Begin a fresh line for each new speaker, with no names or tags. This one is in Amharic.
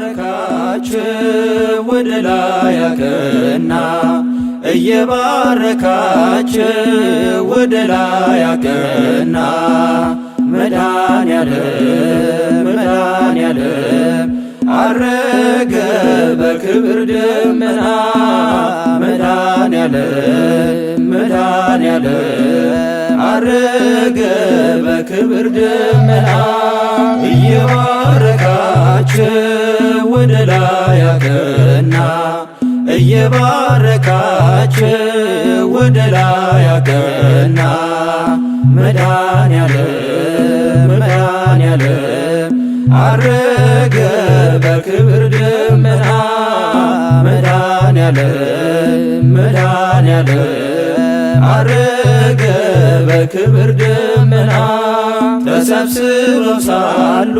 እየባረካቸው ወደ ላይ አቀና፣ እየባረካቸው ወደ ላይ አቀና። መድኃኔዓለም መድኃኔዓለም አረገ በክብር ደመና። መድኃኔዓለም መድኃኔዓለም አረገ በክብር ደመና። እየባረካቸው ወደ ላይ አቀና፣ እየባረካቸው ወደ ላይ አቀና። መድኃኔዓለም መድኃኔዓለም አረገ በክብር ደመና። መድኃኔዓለም መድኃኔዓለም አረገ በክብር ደመና። ተሰብስበው ሳሉ